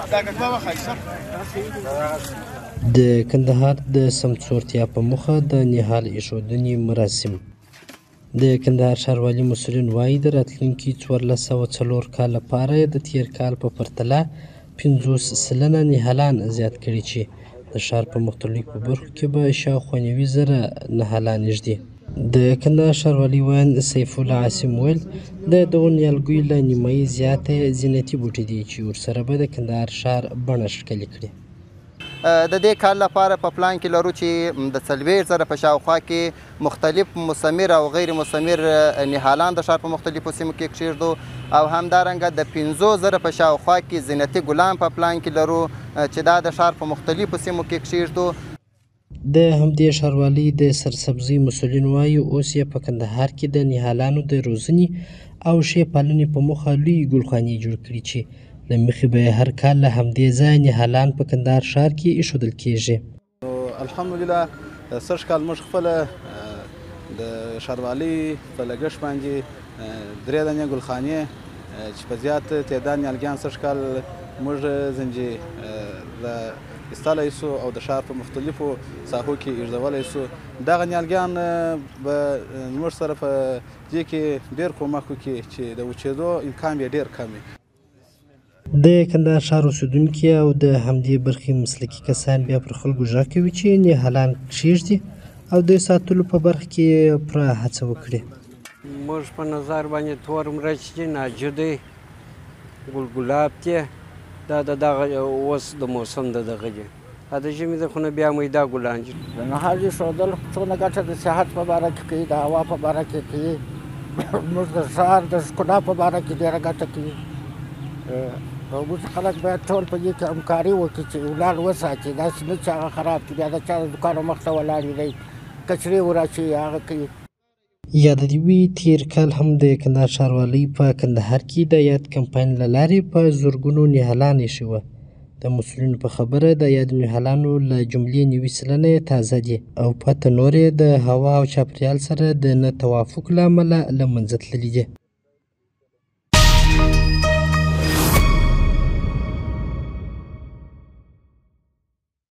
د کندهار د سمسورتیا په موخه د نهال ایښودنې مراسم. د کندهار ښاروالي مسؤلین وايي، د راتلونکي 1404 کال لپاره یې د تېر کال په پرتله 50% نهالان زیات کړي، چې د ښار په مختلفو برخو کې به شاوخوا 90,000 نهالان ږدي. د کندهار ښاروالۍ ویاند سیف الله عاصم وویل، د دغو نیالګیو له نیمایي زیاته یې زینتي بوټي دي، چې ورسره به د کندهار ښار بڼه ښکلې کړي. د دې کال لپاره په پلان کې لرو چې د 40,000 په شاوخوا کې مختلف مثمر او غیر مثمر نهالان د ښار په مختلفو سیمو کې کښېږدو، او همدارنګه د 5,000 په شاوخوا کې زینتي ګلان په پلان کې لرو چې دا د ښار په مختلفو سیمو کې کښېږدو. د همدې ښاروالۍ د سرسبزۍ مسؤلین وايي، اوس یې په کندهار کې د نهالانو د روزنې او ښې پالنې په موخه لویې ګلخانې جوړ کړي، چې له مخې به یې هر کال له همدې ځایه نهالان په کندهار ښار کې ایښودل کېږي. نو الحمدلله سږ کال موږ خپله د ښاروالۍ په لګښت باندې 3 دانې ګلخانې چې په زیات تعداد نیالګیان سږ کال موږ ځنځي را ایستلی سو او د ښار په مختلفو ساحو کې ایږدولی سو. دغه نیالګیان به موږ سره په دې کې ډېر کومک وکړي چې د وچېدو امکان یې ډېر کم وي. د کندهار ښار اوسېدونکي او د همدې برخې مسلکي کسان بیا پر خلکو غږ کوي چې نهالان کښېږدي او د ساتلو په برخه کې پوره هڅه وکړي. موږ په نظر باندې تور مرچ دي، ناجو دی، ګل ګلاب دی، دا د دغه اوس د موسم د دغه دی، د ژمي د خو نه بیا میده ګلان دي. د نهال ایښودل څونه ګټه د صحت په باره کې کوي، د هوا په باره کې کوي، موږ د ښار د ښکلا په باره کې ډېره ګټه کوي. موږ خلک باید ټول په دې کې همکاري وکړي چې ولاړ وساتي، داسې نه چې هغه خراب کړي، بیا د چا د دوکانو مخ ته ولاړ وي، کچرې وراچوي، هغه کوي. یاده دې وي، تېر کال هم د کندهار ښاروالۍ په کندهار کې د یاد کمپاین له لارې په زرګونو نهالان ایښي وه. د مسؤلینو په خبره د یادو نهالانو له جملې 90% یې تازه دي او پاته نور یې د هوا او چاپېریال سره د نه توافق له امله له منځه تللي دي.